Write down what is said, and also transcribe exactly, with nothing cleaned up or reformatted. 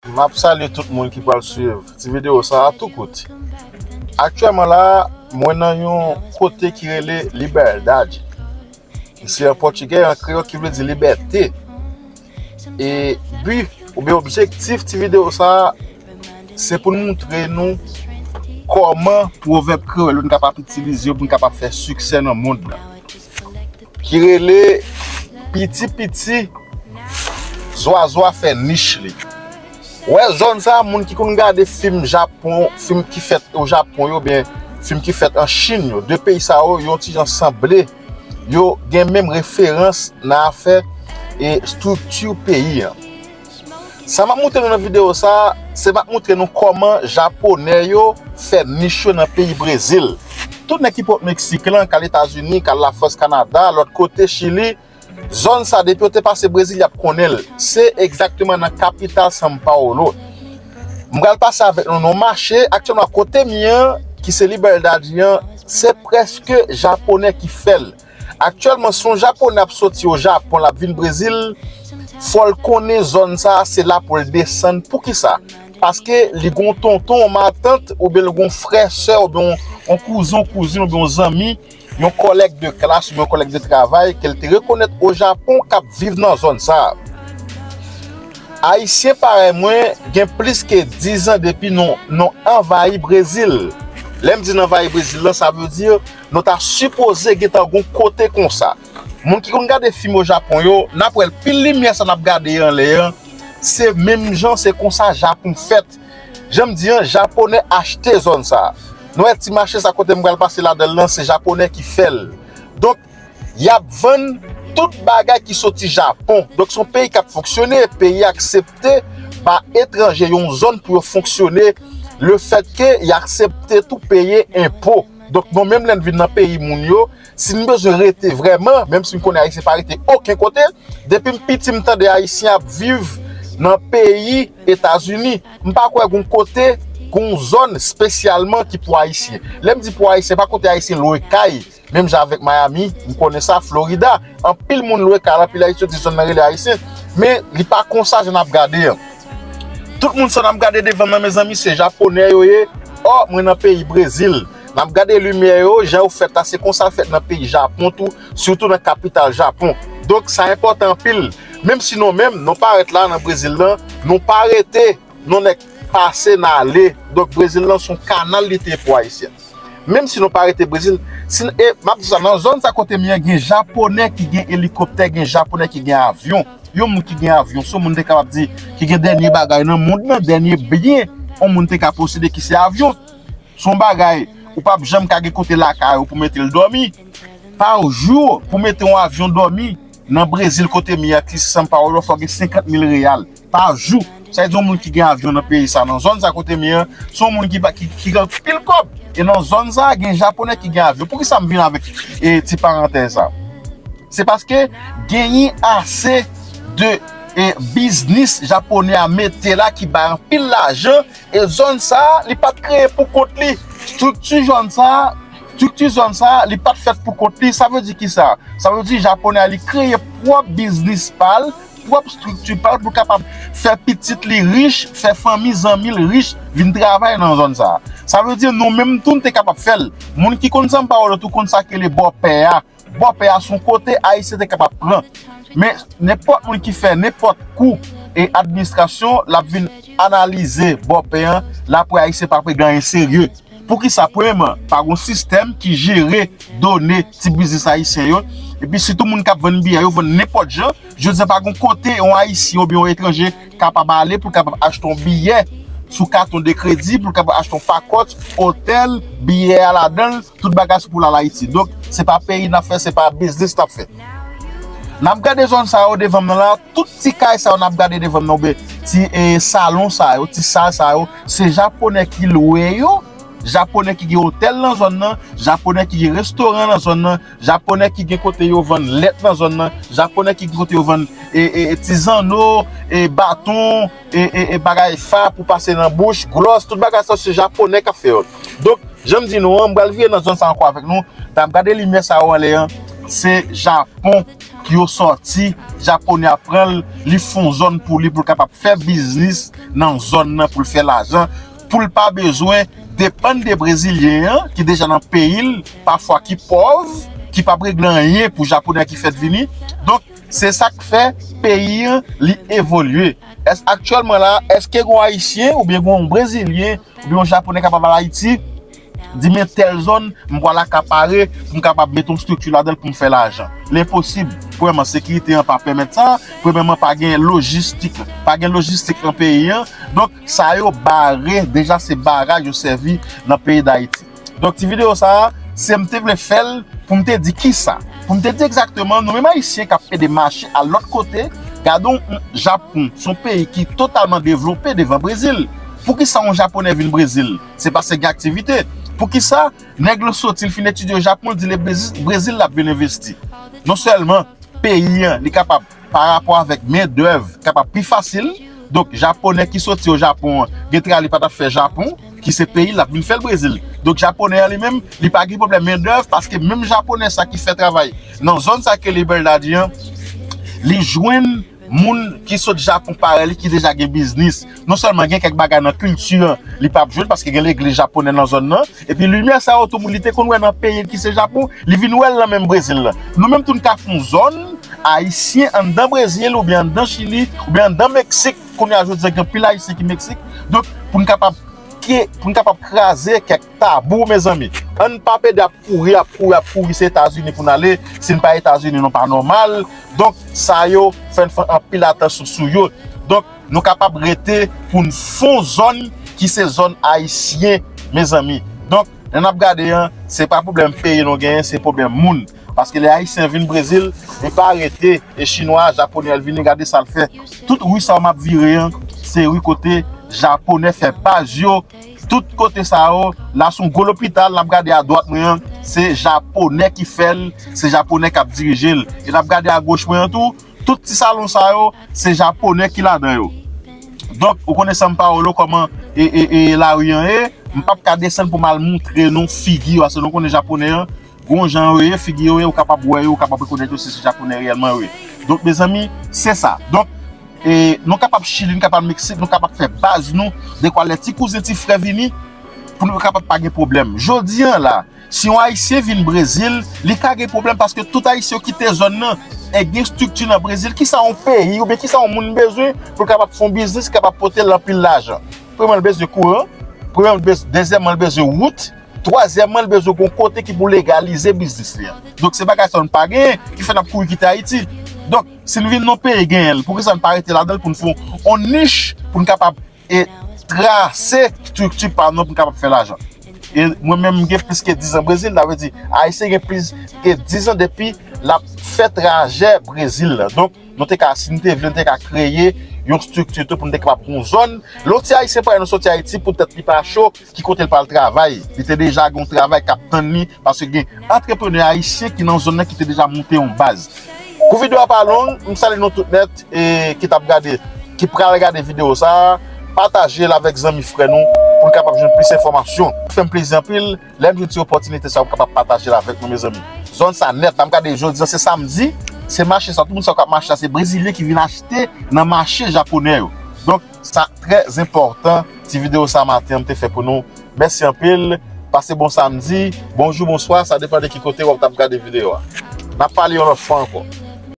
M ap salye tout moun ki pral swiv ti videyo sa a tou kout. Aktyèlman la, mwen nan yon kote ki rele Liberdade. Se an pòtigè, an kreyòl, ki vle di libète. E bi oubyen objektif ti videyo sa a, se pou n montre nou kòman pwovèb kreyòl yo n kapab itilize yo pou n kapab fè siksè nan mond lan. Ki rele piti piti, zwazwa fè nich li. Wè zòn sa, moun ki konn gade fim Japon, fim ki fèt o Japon yo, oubyen fim ki fèt an Chin yo, de peyi sa yo, yo yon ti jan sanble. Yo gen menm referans nan afè e estrikti peyi an. Sa m ap montre nou nan videyo sa, se m ap montre nou kòman Japonè yo fè nich yo nan peyi Brezil. Tout nèg ki pwòp Meksik lan, k al Etazini, k al Lafrans, Kanada, lòt kote, Chili, zòn sa, depi yo te pase Brezil, y ap konnen l. Se egzakteman nan kapital São Paulo. M pral pase avèk nou nan mache. Aktyèlman, kote m ye an, ki se Liberdade an, se prèske Japonè ki fè l. Aktyèlman, si yon Japonè ap soti o Japon, l ap vin Brezil, fò l konnen zòn sa a, se la pou l desann. Poukisa? Paske li gon tonton, yon matant, oubyen li gon frè, sè, oubyen yon, yon kouzin, yon kouzin, oubyen yon zanmi, yon kòlèg de klas, oubyen yon kòlèg de travay, ke l te rekonèt o Japon, k ap viv nan zòn sa a. Ayisyen parèy mwen, gen plis ke diz an depi nou, nou anvayi Brezil. Lè m di n anvayi Brezil lan, sa vle di nou ta sipoze gentan gon kote konsa. Moun ki konn gade fim o Japon yo, n ap wè l pil limyè sa n ap gade anlè an, se menm jan, se konsa Japon fèt. Jan m di an, Japonè achte zòn sa a. Nou wè ti mache sa kote m pral pase ladan l lan, se Japonè ki fè l. Donk, y ap vann tout bagay ki soti Japon. Donk, se yon peyi k ap fonksyone, peyi aksepte ba etranje yon zòn pou yo fonksyone, lefètke y aksepte tou peye enpo. Donk, nou menm lè n vin nan peyi moun yo, si n bezwen rete vrèman, menm si m konnen Ayisyen pa rete okenn kote, depi m piti m tande Ayisyen ap viv nan peyi Etazini. M pa kwè gon kote, gon zòn espesyalman ki pou Ayisyen. Lè m di pou Ayisyen, pa kote Ayisyen lwe kay, menm jan avèk Miami, m konnen sa, Florida. Anpil moun lwe kay la, anpil Ayisyen di zòn nan rele Ayisyen. Men li pa konsa jan n ap gade an. Tout moun sa n ap gade devan m nan, mezanmi, se Japonè yo ye. Ò, mwen nan peyi Brezil. N ap gade limyè yo, jan yo fèt la, se konsa l fèt nan peyi Japon tou, sitou nan kapital Japon. Donk, sa enpòtan anpil. Menm si nou menm, nou parèt la nan Brezil lan, nou pa rete, nou nèk pase n ale. Donk, Brezil lan se yon kanal li te ye pou Ayisyen. Menm si nou pa rete Brezil, si, e, m ap di sa, nan zòn sa kote m ye an, gen Japonè ki gen elikoptè, gen Japonè ki gen avyon. Yon moun ki gen avyon, se yon moun te kapab di ki gen dènye bagay nan mond lan, dènye byen yon moun te ka posede ki se avyon. Se yon bagay ou p ap janm ka gen kote lakay ou pou mete l dòmi. Pa jou, pou mete yon avyon dòmi nan Brezil kote m ye a, ki se São Paulo, fò gen senkant mil reyal pa jou. Sa vle di yon moun ki gen avyon nan peyi sa, nan zòn sa kote m ye an, se yon moun ki, pa- ki, ki gen anpil kòb. E nan zòn sa, gen Japonè ki gen avyon. Poukisa m vin avèk e, ti parantèz sa? Se paske genyen ase de e, biznis Japonè a mete la ki bay anpil lajan. E zòn sa, li pa t kreye pou kont li. Estrikti zòn sa, estrikti zòn sa, li pa t fèt pou kont li. Sa vle di kisa? Sa vle di Japonè a, li kreye pwòp biznis pa l, pwòp estrikti pa l pou l kapab fè pitit li rich, fè fanmi, zanmi l rich, vin travay nan zòn sa. Sa vle di nou menm tou, n te kapab fè l. Moun ki konn São Paulo tou konn sa k rele bòpè a. Bòpè a se yon kote Ayisyen te kapab pran. Men nenpòt moun ki fè nenpòt kou e administrasyon, l ap vin analize bòpè an, l ap wè Ayisyen pa p gen anyen serye. Poukisa? Premyèman, pa gon sistèm ki jere done ti biznis ayisyen yo. Epi sitou moun k ap vann biyè yo, vann nenpòt jan. Jodi a, pa gon kote yon Ayisyen oubyen yon etranje kapab ale pou l kapab achte yon biyè sou katon de kredi, pou l kapab achte yon pakòt, otèl, biyè a ladan l, tout bagay se pou l al Ayiti. Donk, se pa peyi n ap fè, se pa biznis n ap fè. N ap gade zòn sa yo devan m nan la, tout ti kay sa yo n ap gade devan m nan, oubyen ti e, salon sa yo, ti sal sa yo, se Japonè ki lwe yo, Japonè ki gen otèl nan zòn nan, Japonè ki gen restoran nan zòn nan, Japonè ki gen kote yo vann lèt nan zòn nan, Japonè ki gen kote yo vann e, e, e, ti zanno, e, baton, e, e, e, bagay fa pou pase nan bouch, glòs, tout bagay sa se Japonè k ap fè yo. Donk, jan m di nou an, m pral vire nan zòn sa ankò avèk nou. N ap gade limyè sa yo anlè an, se Japon. yo sòti, Japonè a pran l, li fè yon zòn pou li, pou l kapab fè biznis nan zòn nan, pou l fè lajan, pou l pa bezwen depann de Brezilyen an, ki deja nan peyi l, pafwa ki pòv, ki p ap regle anyen pou Japonè ki fèk vini. Donk, se sa k fè peyi an, li evolye. Èske aktyèlman la, èske gen yon Ayisyen oubyen gen yon Brezilyen oubyen yon Japonè kapab al Ayiti, di men tèl zòn, m pral akapare pou m kapab mete yon estrikti ladan l pou m fè lajan? L enposib. Premyèman, sekirite an pa pèmèt sa. Premyèman, pa gen lojistik. Pa gen lojistik nan peyi an. Donk, sa yo bare, deja se baraj yo sèvi nan peyi Dayiti. Donk, ti videyo sa a, se m te vle fè l pou m te di kisa. Pou m te di egzakteman, nou menm Ayisyen k ap pede mache al lòt kote, gade yon Japon, se yon peyi ki totalman devlope devan Brezil. Poukisa yon Japonè vin Brezil? Se paske gen aktivite. Poukisa nèg lan soti, l fin etidye Japon, l di l e Brezil, Brezil l ap vin envesti? Non sèlman peyi an, li kapab, pa rapò avèk mendèv, kapab pi fasil. Donk, Japonè ki soti o Japon an, gen tra li pa t ap fè Japon, ki se peyi l, l ap vin fè l Brezil. Donk, Japonè an li menm, li pa gen pwoblèm mendèv, paske menm Japonè sa ki fè travay nan zòn sa ke Libertad di an, li jwenn moun ki sot Japon parèy li ki deja gen biznis. Non sèlman gen kèk bagay nan kilti an, li p ap jwenn paske gen legliz japonè nan zòn nan, epi limyè sa yo tou moun li te konn wè nan peyi l ki se Japon, li vin wè l nan menm Brezil la. Nou menm tou n ka fè yon zòn ayisyen anndan Brezil oubyen anndan Chili oubyen anndan Meksik. Kounye a jodi a gen anpil ayisyen ki Meksik. Donk, pou n kapab ke, pou n kapab kraze kèk tabou, mezanmi. Ann pa pede ap kouri, ap kouri, ap kouri, se Etazini pou n ale. Si n pa Etazini, nou pa nòmal. Donk, sa yo, fè n fè anpil atansyon sou yo. Donk, nou kapab rete pou n fè yon zòn ki se zòn ayisyen, mezanmi. Donk, lè n ap gade an, se pa pwoblèm peyi nou genyen, se pwoblèm moun. Paske lè Ayisyen vin Brezil, li pa rete, e Chinwa, Japonè, l vini, gade sa l fè. Tout ri sa yo m ap vire an, se ri kote Japonè fè baz yo. Tout kote sa yo, la se yon gwo lopital, n ap gade adwat mwen an, se Japonè ki fè l, se Japonè k ap dirije l. E n ap gade agoch mwen an tou, tout ti salon sa yo, se Japonè ki ladan yo. Donk, ou konnen São Paulo, kòman e, e, e lari an ye, m p ap ka desann pou m al moutre nou figi yo, paske nou konnen Japonè an, gon jan yo ye, figi yo ye, ou kapab wè yo, ou kapab rekonèt yo si se Japonè reyèlman yo ye. Donk, mezanmi, se sa. Donk, e, nou kapab Chili, nou kapab Meksik, nou kapab fè baz nou, dekwa lè ti kouzen, ti frè vini, pou nou kapab pa gen pwoblèm. Jodi an la, si yon Ayisyen vin Brezil, li ka gen pwoblèm paske tout Ayisyen yo kite zòn nan. E gen estrikti nan Brezil, kisa yon peyi oubyen kisa yon moun bezwen pou l kapab fè yon biznis, kapab pote l anpil lajan? Premyèman, l bezwen kouran. Premyèman, l bezwen, dezyèmman, l bezwen wout. Twazyèmman, l bezwen gon kote ki pou legalize biznis li an. Donk, se bagay sa yo n pa genyen, ki fè n ap kouri kite Ayiti. Donk, si n vin nan yon peyi genyen l, poukisa n pa rete ladan l pou n fè yon nich pou n kapab e trase estrikti pa nou pou n kapab fè lajan? E mwen menm, m gen plis ke diz an Brezil, sa vle di, Ayisyen gen plis ke diz an depi l ap fè trajè Brezil la. Donk, nou te ka, si n te vle, n te ka kreye yon estrikti tou pou n te kapab gen yon zòn. Lè yon ti Ayisyen parèy nou soti Ayiti, poutèt li pa cho, ki kote l pral travay. Li te deja gen yon travay k ap tann li, paske gen antreprenè ayisyen ki nan zòn nan ki te deja monte yon baz. Pou videyo a pa long, m salye nou tout nèt e ki t ap gade, ki pral gade videyo sa a, pataje l avèk zanmi frè nou pou n kapab jwenn plis enfòmasyon. Fè m plezi anpil, lè m jwenn ti opòtinite sa a, w kapab pataje l avèk nou, mezanmi. Zòn sa nèt, la m gade jodi a, se samdi, se mache sa, tout moun sa k ap mache la, se Brezilyen ki vin achte nan mache japonè yo. Donk, sa trè enpòtan, ti videyo sa maten an m te fè pou nou. Mèsi anpil, pase bon samdi, bonjou, bonswa, sa depann de ki kote w ap t ap gade videyo a. N ap pale yon lòt fwa ankò.